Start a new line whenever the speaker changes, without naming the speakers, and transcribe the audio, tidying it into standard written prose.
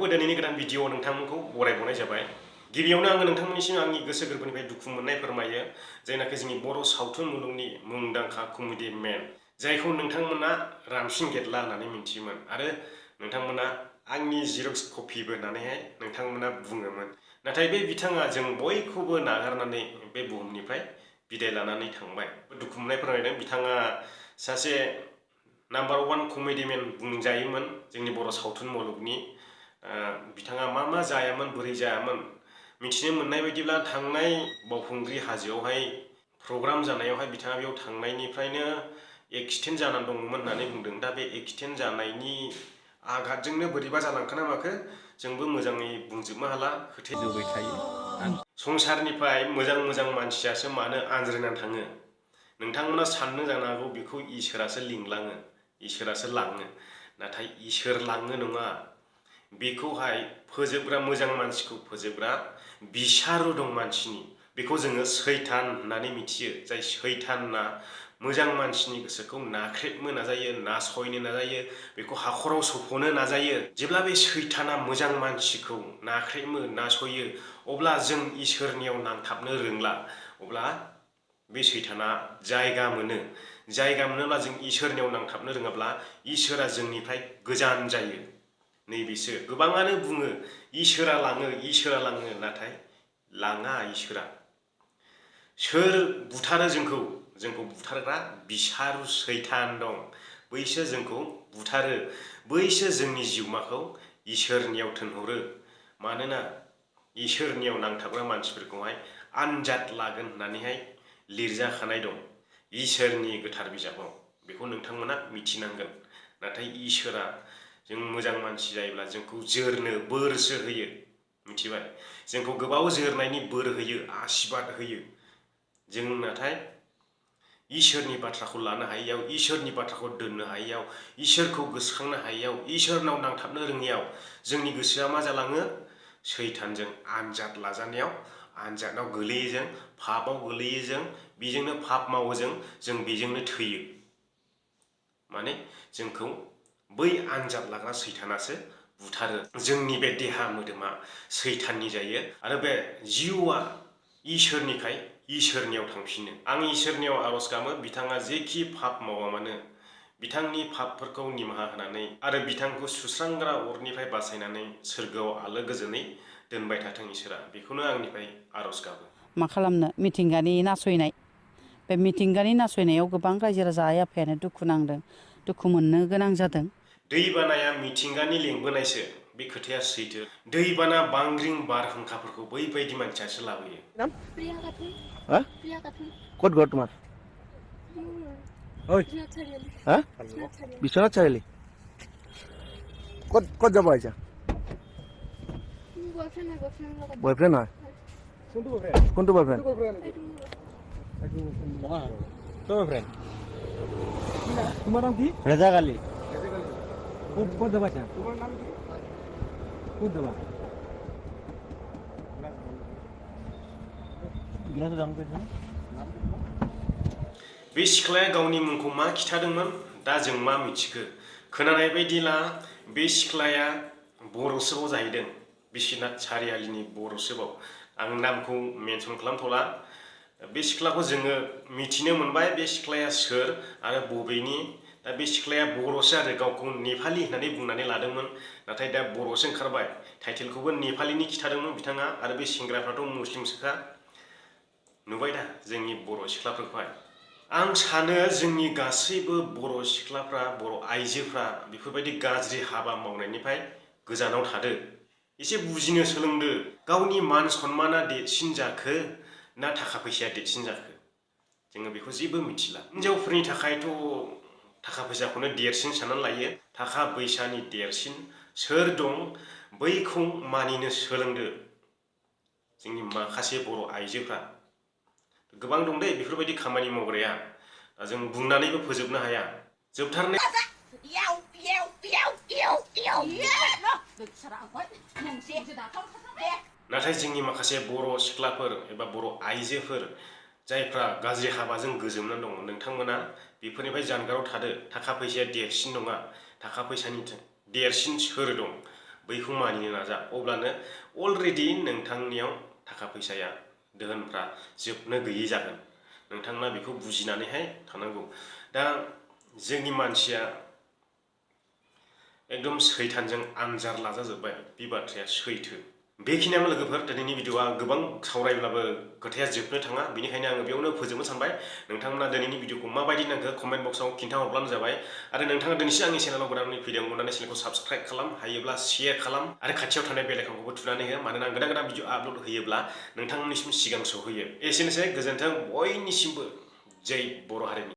नोंथांमोनखौबो दिनैनि गोदान भिडिअ नोंथांमोनखौ बरायबावनाय जाबाय। गिबियावनो आङो नोंथांमोननिसिम आंनि गोसो गोरबोनिफ्राय दुखु मोननाय फोरमायो जायनाखि जोंनि बर' सावथुन मुलुगनि मुंदांखा कमेडि मेन जायखौ नोंथांमोना रामसिन गेटला होननानै मिथियोमोन आरो नोंथांमोना आंनि जिरक्स कपिबो होननानैहाय नोंथांमोना बुङोमोन। नाथाय बे बिथाङा जों बयखौबो नागारनानै बे बुहुमनिफ्राय बिदाय लानानै थांबाय। दुखु मोननाय फोरमायदों। बिथाङा सासे नाम्बार 1 कमेडिमेन बुंजायोमोन जोंनि बर' सावथुन मुलुगनि। बिथाङा मा जायामोन बोरै जायामोन मिथिनो मोननाय बायदिब्ला थांनाय बावखुंग्रि हाजोआवहाय प्रग्राम जानायावहाय बिथाङा बेयाव थांनायनिफ्रायनो एक्सिडेन्ट जानानै दंमोन होननानै बुंदों। दा बे एक्सिडेन्ट जानायनि आघातजोंनो बोरैबा जालांखोना माखो जोंबो मोजाङै बुंजोबनो हाला। खोथाया जोबाय थायो। संसारनिफ्राय मोजां मानसियासो मानो आनज्रायनानै थाङो नोंथांमोना साननो जानो हागौ बेखौ इसोरासो लिंलाङो इसोरासो लाङो। नाथाय इसोर लाङो नङा, बेखौहाय फोजोबग्रा मोजां मानसिखौ फोजोबग्रा बिसारु दं मानसिनि। बेखौ जोङो सैतान होननानै मिथियो। जाय सैताना मोजां मानसिनि गोसोखौ नाख्रेबनो नाजायो, नासयनो नाजायो, बेखौ हाखराव सोफ'नो नाजायो। जेब्ला बे सैताना मोजां मानसिखौ नाख्रेबो नासयो अब्ला जों इसोरनियाव नांथाबनो रोंला। अब्ला बे सैताना जायगा मोनो। जायगा मोनोब्ला जों इसोरनियाव नांथाबनो रोङाब्ला इसोरा जोंनिफ्राय गोजान जायो। नैबेसो गोबाङानो बुङो इसोरा लाङो, नाथाय लाङा इसोरा। सोर बुथारो जोंखौ बुथारग्रा बिसारु सैतान दं। बैसो जोंखौ बुथारो, बैसो जोंनि जिउमाखौ इसोरनियाव थिनहरो। मानोना इसोरनियाव नांथाबग्रा मानसिफोरखौहाय आनजाद लागोन होननानैहाय लिरजाखानाय दं इसोरनि गोथार बिजाबाव। बेखौ नोंथांमोना मिथिनांगोन। नाथाय इसोरा जों मोजां मानसि जायोब्ला जोंखौ जोरनो बोरसो होयो। मिथिबाय? जोंखौ गोबाव जोरनायनि बोर होयो, आशीर्बाद होयो। जों नाथाय इसोरनि बाथ्राखौ लानो हायैयाव, इसोरनि बाथ्राखौ दोननो हायैयाव, इसोरखौ गोसोखांनो हायैयाव, इसोरनाव नांथाबनो रोङैयाव जोंनि गोसोआ मा जालाङो? सैतानजों आनजाद लाजानायाव आनजादाव गोलैयो जों, पापआव गोलैयो जों, बेजोंनो पाप मावो जों बेजोंनो थैयो। माने जोंखौ बै आनजाद लाग्रा सैतानासो बुथारो। जोंनि बे देहा मोदोमा सैताननि जायो आरो बे जिउआ इसोरनिखाय इसोरनियाव थांफिनो। आं इसोरनियाव आरज गाबो बिथाङा जेखि पाप मावा मानो बिथांनि पापफोरखौ निमाहा होनानै आरो बिथांखौ सुस्रांग्रा अरनिफ्राय बासायनानै सोरगोआव आलो गोजोनै दोनबाय थाथों इसोरा। बेखौनो आंनिफ्राय आरज गाबो।
मा खालामनो मिथिंगानि नासयनाय, बे मिथिंगानि नासयनायाव गोबां रायजो राजा आइ आफायानो दुखु नांदों, दुखु मोननो गोनां जादों।
दैबानाया मिथिंगानि लेंबोनायसो, बे खोथाया सैथो। दैबाना बांग्रिं बारहुंखाफोरखौ बैबायदि मानसियासो लाबोयो।
ক'ত ঘৰ তোমাৰ? বিশ্বনাথ চাৰিআলি। ক'ত যাব আহিছা? বয়ফ্ৰেণ্ড হয়? কোনটো বয়ফ্ৰেণ্ড? তোমাৰ নাম কি? ৰেজাক আলী। ক'ত যাবা এতিয়া? ক'ত যাবা?
बे सिख्लाया गावनि मुंखौ मा खिथादोंमोन? दा जों मा मिथिखो? खोनानाय बायदिला बे सिख्लाया बर'सोबाव जाहैदों, बिश्वनाथ सारियालिनि बर'सोबाव। आं नामखौ मेनसन खालामथ'ला। बे सिख्लाखौ जोङो मिथिनो मोनबाय बे सिख्लाया सोर आरो बबेनि। दा बे सिख्लाया बर'सो आरो गावखौ नेपालि होननानै बुंनानै लादोंमोन। नाथाय दा बर'सो ओंखारबाय। टाइटेलखौबो नेपालिनि खिथादोंमोन बिथाङा आरो बे सेंग्राफ्राथ' मुस्लिमसोखा। नुबाय दा जोंनि बर' सिख्लाफोरखौहाय। आं सानो जोंनि गासैबो बर' सिख्लाफ्रा, बर' आइजोफ्रा बेफोरबायदि गाज्रि हाबा मावनायनिफ्राय गोजानाव थादो। एसे बुजिनो सोलोंदो। गावनि मान सन्माना देरसिन जाखो ना थाखा फैसाया देरसिन जाखो? जोङो बेखौ जेबो मिथिला। हिनजावफोरनि थाखायथ' थाखा फैसाखौनो देरसिन साननानै लायो। थाखा फैसानि देरसिन सोर दं बैखौ मानिनो सोलोंदो जोंनि माखासे बर' आइजोफ्रा। गोबां दं दे बेफोरबायदि खामानि मावग्राया, जों बुंनानैबो फोजोबनो हाया। जोबथारनाय नाथाय जोंनि माखासे बर' सिख्लाफोर एबा बर' आइजोफोर जायफ्रा गाज्रि हाबाजों गोजोमनानै दङ, नोंथांमोना बेफोरनिफ्राय जानगाराव थादो। थाखा फैसाया देरसिन नङा। थाखा फैसानि देरसिन सोर दं बैखौ मानिनो नाजा, अब्लानो अलरेडि नोंथांनियाव थाखा फैसाया दोहोनफ्रा जोबनो गैयै जागोन। नोंथांना बेखौ बुजिनानैहाय थानांगौ। दा जोंनि मानसिया एकदम सैतानजों आनजार लाजाजोब्बाय, बे बाथ्राया सैथो। बेखिनियानो लोगोफोर, दिनैनि भिडिअआ गोबां सावरायब्लाबो खोथाया जोबनो थाङा, बेनिखायनो आङो बेयावनो फोजोबनो सानबाय। नोंथांमोना दिनैनि भिडिअखौ माबायदि नांखो कमेन्ट बक्सआव खिन्थाहरब्लानो जाबाय। आरो नोंथाङा दिनैसो आंनि चेनेलाव गोदानै फैदों, अननानै चेनेलखौ साबस्क्राइब खालाम, हायोब्ला शेयार खालाम आरो खाथियाव थानाय बेल आइकनखौबो थुनानै हो, मानोना गोदान गोदान भिडिअ आपल'ड होयोब्ला नोंथांमोननिसिम सिगां सौहैयो। एसेनोसै, गोजोन्थों बयनिसिमबो। जै बर' हारिनि।